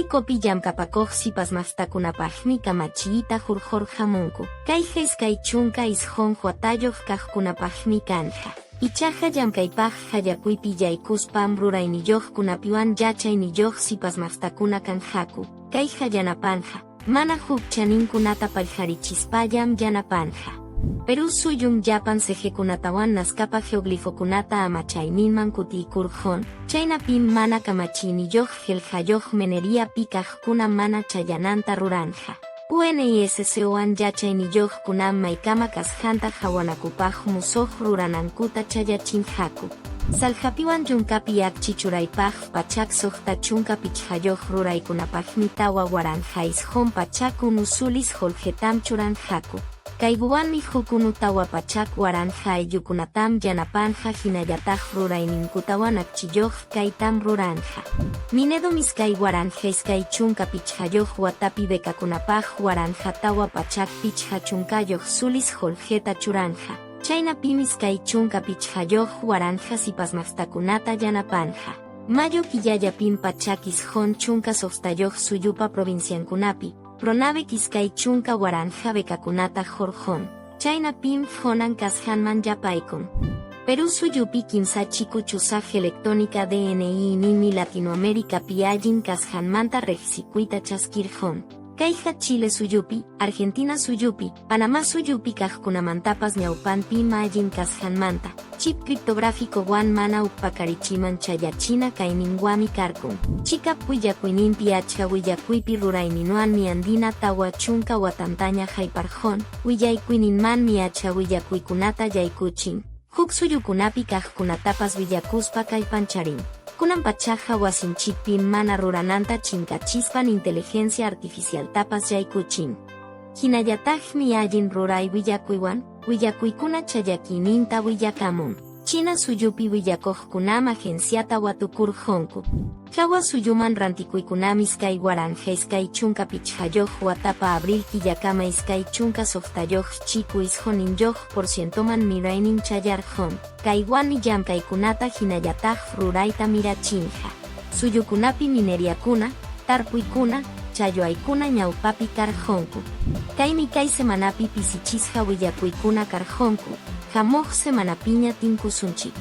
UNESCO-pi llamkapakuq sipasmaqtakunapaqmi kamachiyta hurqurqamunku. Kayqa 29 watayuq kaqkunapaqmi kanqa. Ichaqa llamkaypaq qallakuypi yaykuspam rurayniyuqkunapiwan yachayniyuq sipasmaqtakuna kanqaku. Kayqa yanapanqa, mana huk chaninkunata pallqarichispallam yanapanqa. Perú suyum llapan cejekunatawan Nazcapa geoglifokunata amachayninman kutiykurqun, chaynapim mana kamachiyniyuq qillqayuq meneriapi kaqkuna mana chayananta ruranqa. UNESCOwan yachayniyuqkunam maykama kasqanta qawanakupaq musuq ruranankuta chayachinqaku. Saljapiwan yunkapi akchi churaypaq 165 ruraykunapaqmi 4901 sulis qullqitam churanqaku. Kaywanmi huk unu 400,000 ayllukunatam yanapanqa hinallataq rurayninkutawan akchiyuq kaytam ruranqa. Minedum 2025 watapi becakunapaq 1450 sulis qullqita churanqa. Chaynapim 25,000 sipasmaqtakunata yanapanqa. Mayo killallapim 196 suyupa provinciankunapi, Pronavec 20,000 becakunata hurqun. Chaynapim Jonan kasqanman yapaykun. Perú suyupi kimsa chiku chusaq electrónica DNI ninmi Latinoaméricapi allin kasqanmanta riqsikuyta chaskirqun. Kayqa Chile suyupi, Argentina suyupi, Panamá suyupi kaqkunamantapas ñawpanpim allin kasqanmanta. Chip criptográfico wan mana ukpakarichiman chayachina kayninwanmi karqun. Chikap willakuyninpi achka willakuypi rurayninwanmi Andina 40 watantaña hayparqun, willaykuynинmanmi achka willakuykunata yaykuchin. Huk suyukunapi kaqkunatapas willakuspa kallpancharin. Kunan pachaqa wasinchikpim mana rurananta chinkachispan inteligencia artificialtapas yaykuchin. Hinallataqmi allin ruray willakuywan, willakuykuna chayakiyninta willakamun. China suyupi willakuqkunam agenciata watukurqunku. Hawa suyuman rantikuykunam 2025 watapa abril killakama 26 chiku isqunninyuq por cientoman miraynin chayarqun. Kaywanmi llamkaykunata hinallataq rurayta mirachinqa. Suyukunapi mineriakuna, tarpuykuna, challwaykuna ñawpapi karqunku. Kaymi kay semanapi pisichisqa willakuykuna karqunku, hamuq semanapiña tinkusunchik.